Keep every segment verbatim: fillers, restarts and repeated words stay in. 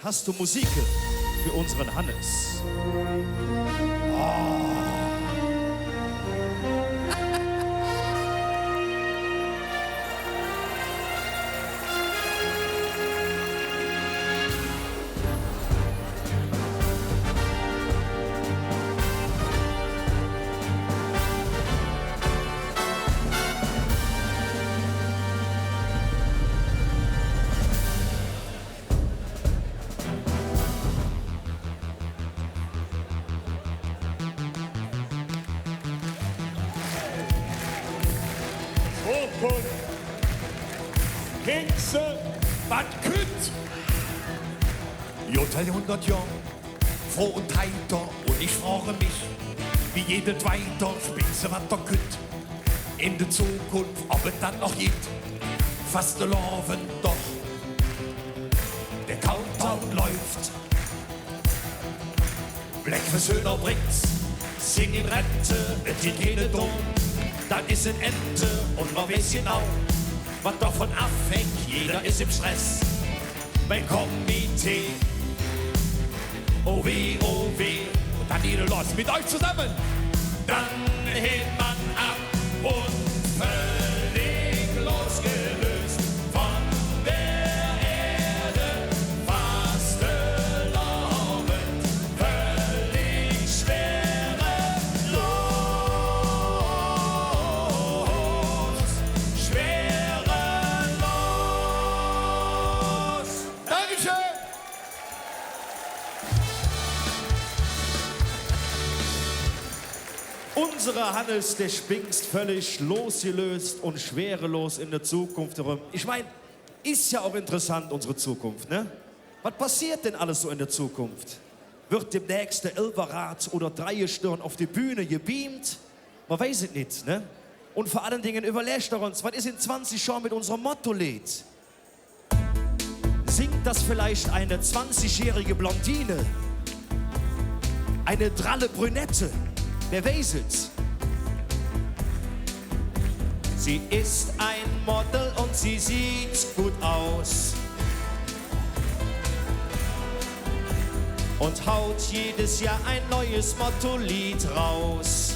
Hast du Musik für unseren Hannes? Zukunft. Kingse, wat kütt? Johr zweihundert Johr, froh und heiter, und ich frage mich, wie geht et weiter, Spingse, wat do kütt? En der Zokunf, ov et dat noch gitt, Fastelovend doch, der Countdown läuf. Bläck för Söhner brächt, sin en Rente, et gitt keine Dom, dat es en Ende, un mer weiß genau, wat dovun avhängk, jeder es em Stress. Beim Komitee. Oh weh, oh weh. Un dann geiht et loss. Met üch zosamme. Dann hät mer av un völlig losgelös vun der Ääd. Fastelovend, völlig schwerelos. Schwerelos. Dankeschön! Unsere Hannes, der spingst völlig losgelöst und schwerelos in der Zukunft herum. Ich mein, ist ja auch interessant, unsere Zukunft, ne? Was passiert denn alles so in der Zukunft? Wird demnächst der Elverrad oder Dreigestirn auf die Bühne gebeamt? Man weiß es nicht, ne? Und vor allen Dingen überlegt doch uns, was ist in zwanzig Jahren mit unserem Motto-Lied? Singt das vielleicht eine zwanzigjährige Blondine? Eine dralle Brünette? Wer weiß es? Sie ist ein Model und sie sieht gut aus und haut jedes Jahr ein neues Motto-Lied raus.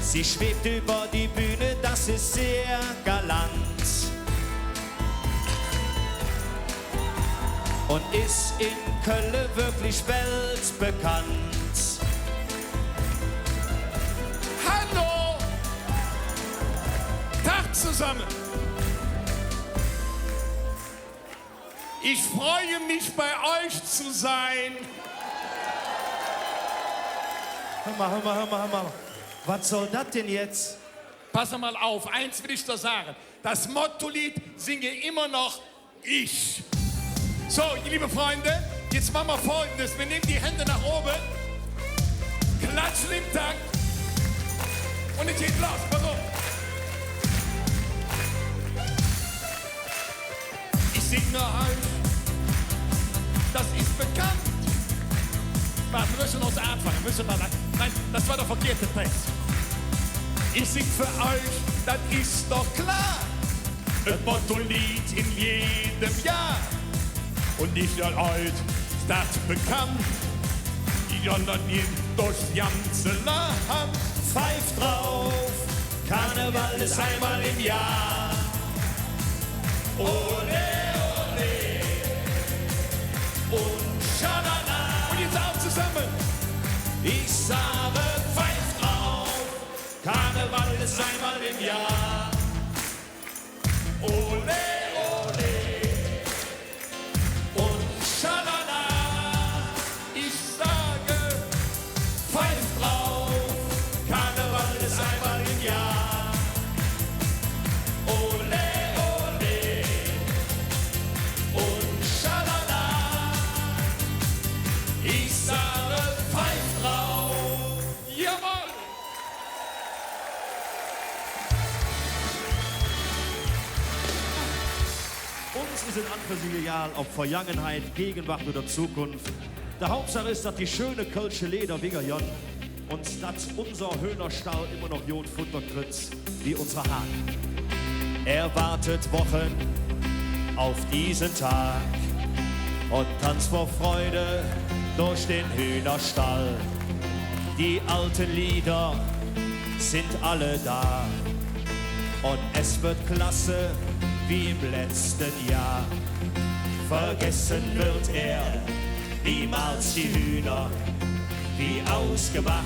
Sie schwebt über die Bühne, das ist sehr galant. Und ist in Köln wirklich weltbekannt. Hallo! Tag zusammen! Ich freue mich, bei euch zu sein. Hör mal, hör mal, hör mal, hör mal. Was soll das denn jetzt? Pass mal auf, eins will ich dir sagen. Das Motto-Lied singe immer noch ich. So, ihr liebe Freunde, jetzt machen wir Folgendes. Wir nehmen die Hände nach oben, klatschen im Takt und es geht los. Pass auf. Ich singe euch, das ist bekannt. Warte, wir müssen uns anfangen. Wir müssen mal, nein, das war der verkehrte Text. Ich sing för üch, dat es doch klor, et Motto-Lied en jedem Johr. Un nit nor üch es dat bekannt, sondern en dat ganze Land. Pfeift drauf, Karneval ist einmal im Jahr. Ole, ole und Schalala. Und jetzt auch zusammen. Ich sage, pfeift drauf, Karneval ist einmal im Jahr. Ole, ole und Schalala. Ich sage, pfeift drauf, Karneval ist einmal im Jahr. Ole, ole und Schalala. Ich sage, pfeift drauf. Jawohl! Uns es et an för sich egal, ob Vergangenheit, Gegenwart oder Zukunft. De Hauptsaach es, dat die schöne kölsche Leeder wigger gonn un dat unser Höhnerstall immer noch god Futter kritt wie unser Hahn. Er wartet Wochen, Auf diesen Tag und tanz vor Freude durch den Hühnerstall. Die alten Lieder sind alle da und es wird klasse wie im letzten Jahr. Vergessen wird er niemals die Hühner, wie ausgemacht.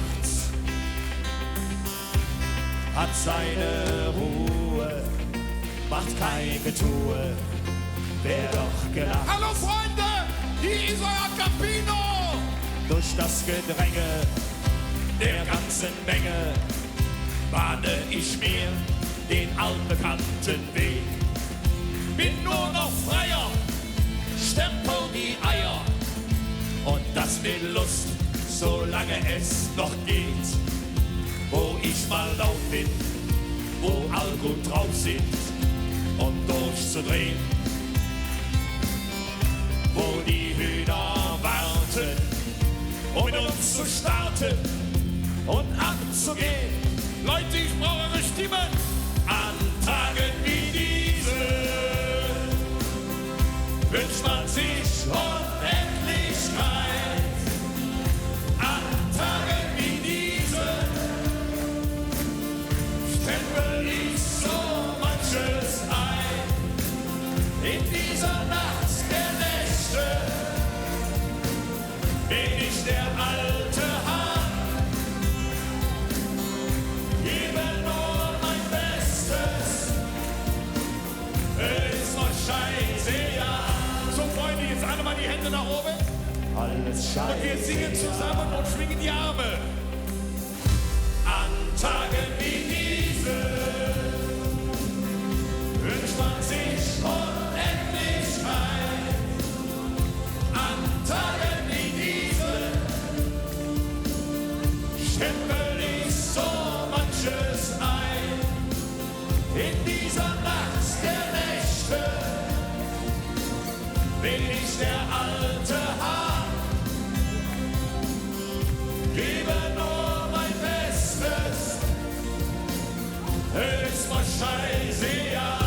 Hat seine Ruhe, macht kein Getue, wer doch gelacht. Hallo Freunde, hier ist euer Campino. Durch das Gedränge der ganzen Menge bahne ich mir den altbekannten Weg. Bin nur noch Freier, stempel die Eier. Und das mit Lust, solange es noch geht. Wo ich mal laut bin, wo all gut drauf sind, um durchzudrehen. Wo die Hühner warten, um mit uns zu starten und abzugehen. Leute, ich brauche eure Stimmen. An Tagen wie diesen wünscht man sich Unendlichkeit. An Tagen wie diesen stempel ich so manches ein. In dieser Nacht der Nächte bin ich der alte Hahn, gebe nur mein Bestes. Ist doch scheißegal. So, Freunde, jetzt alle mal die Hände nach oben. Alles scheißegal. Und wir singen zusammen und schwingen die Arme. An Tagen wie diesen wünscht man sich Unendlichkeit. An Tagen wie diesen stempel ich so manches ein. In dieser Nacht der Nächte bin ich der alte Hahn, gebe nur mein Bestes, ist mir scheißegal,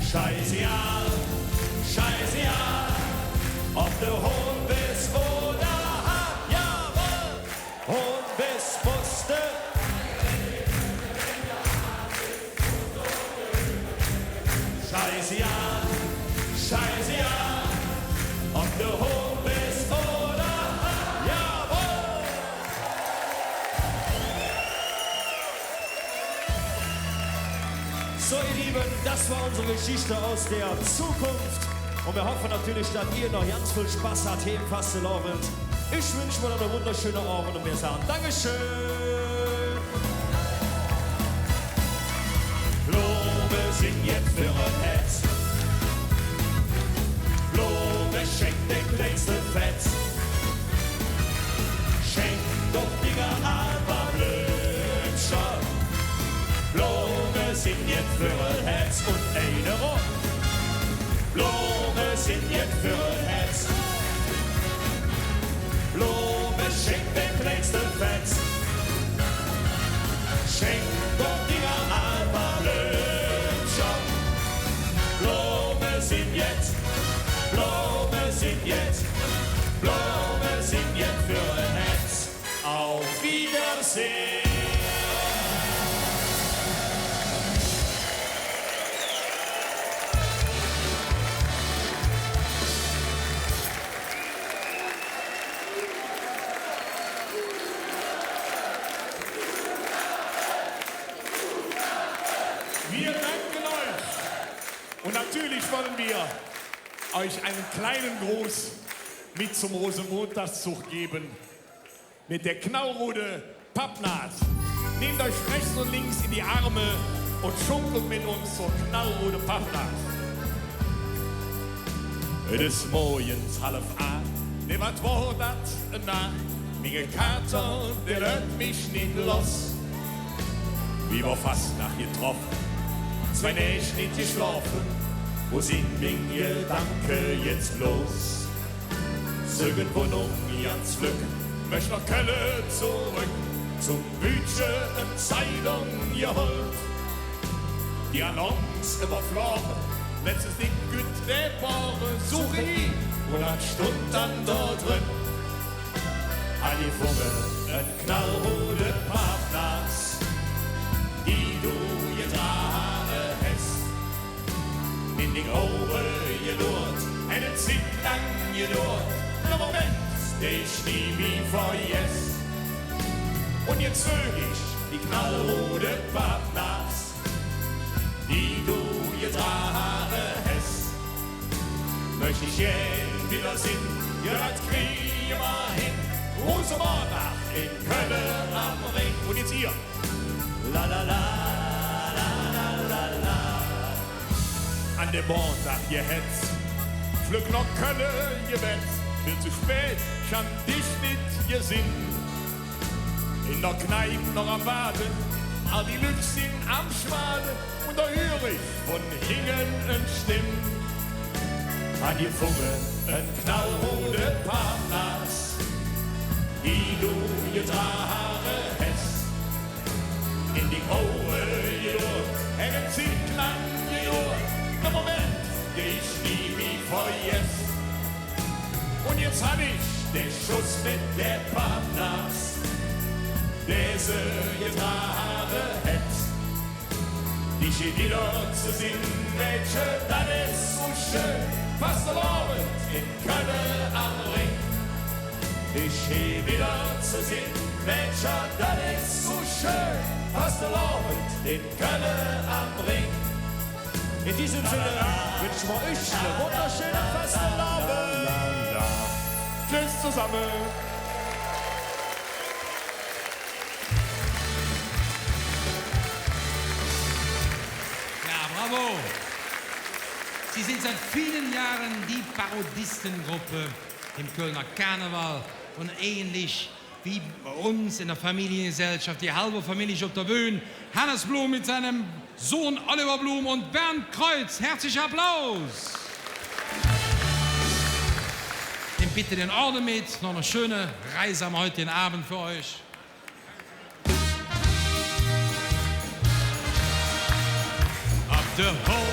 scheißegal, scheißegal, ob de Hohn bes oder Hahn, jawohl! Hohn bes Puste. Scheißegal, scheißegal, ob de Hohn bes oder Hahn. Jawohl! So, ihr Lieben, das war unsere Geschichte aus der Zukunft. Und wir hoffen natürlich, dass ihr noch ganz viel Spaß habt hier im Fastelovend. Ich wünsch mir noch en wunderschöne Ovend un mir sage Dankeschön. Blome sin jet för e Hätz. Blome schenk de kleinste Fetz. Schenk doch Dinger, aver Blömcher. Blome sin jet för e Hätz un eine Rund. Blome sin jet för e Hätz. Blome schenk de kleinste Fetz. Schenk doch Dinger, aver Blömcher. Blome sin jet, Blome sin jet, Blome sin jet för e Hätz. Auf Wiedersehen! Wir danken euch. Und natürlich wollen wir euch einen kleinen Gruß mit zum Rosenmontagszug geben. Mit der Knaurude Pappnaht. Nehmt euch rechts und links in die Arme und schunkelt mit uns zur Knaurude Pappnaht. Et es morgens halv aach, ne, wat wor dat? Na, minge Kater, dä lööt mich nit loss. Wie wor Fastnaach getroffe, zwei Näch nit geschlofe, wo sin ming Gedanke jetz bloß? Zöggen Wonnung ganz flöck, möch noh Kölle zoröck, zum Büüdche en Zeidung gehollt. Die Annonce üvverfloge, Letztes Ding, gütt, dä Bore, such ich, un dat stundt dann do dren. Angefunge en knallrode Pappnas, die do gedrage häs. En ding Auge geluurt, en Zigg lang geluurt, ne Moment, dä ich nie mih vergess. Un jetz wöög ich die knallrode Pappnas, die do gedrage häs. Möch ich gään widder sinn, jo, dat krige mer hin. Rusemonddag en Kölle am Rhing. Un jetz ehr. La, la, la. An däm Mondag gehetz, flöck noh Kölle gebetz, vill ze spät, ich han dich nit gesinn. En der Kneip noch am Waade, all die Lück sin am Schwaade, un do hür ich vun hinge en Stemm. Angefunge en knallrode Pappnas, die do gedrage häs. En ding Auge geluurt, en Zigg lang geluurt, ne Moment, dä ich nie mih vergess. Un jetz han ich dä Schuss met der Pappnas, dä se gedrage hät. Dich hee widder ze sinn, Mädche, dat es su schön. Fastelovend en Kölle am Rhing. Dich hee widder ze sinn, Mädche, dat es su schön. Fastelovend en Kölle am Rhing. En däm Senn wünsche mer üch ene wunderschöne Fastelovend. Tschüss zesamme. Ja, bravo! Sie sind seit vielen Jahren die Parodistengruppe im Kölner Karneval und ähnlich wie bei uns in der Familiengesellschaft, die halbe Familie auf der Bühne, Hannes Blum mit seinem Sohn Oliver Blum und Bernd Kreuz. Herzlicher Applaus! Nehmt bitte den Orden mit, noch eine schöne Reise am heutigen Abend für euch. Op de Ho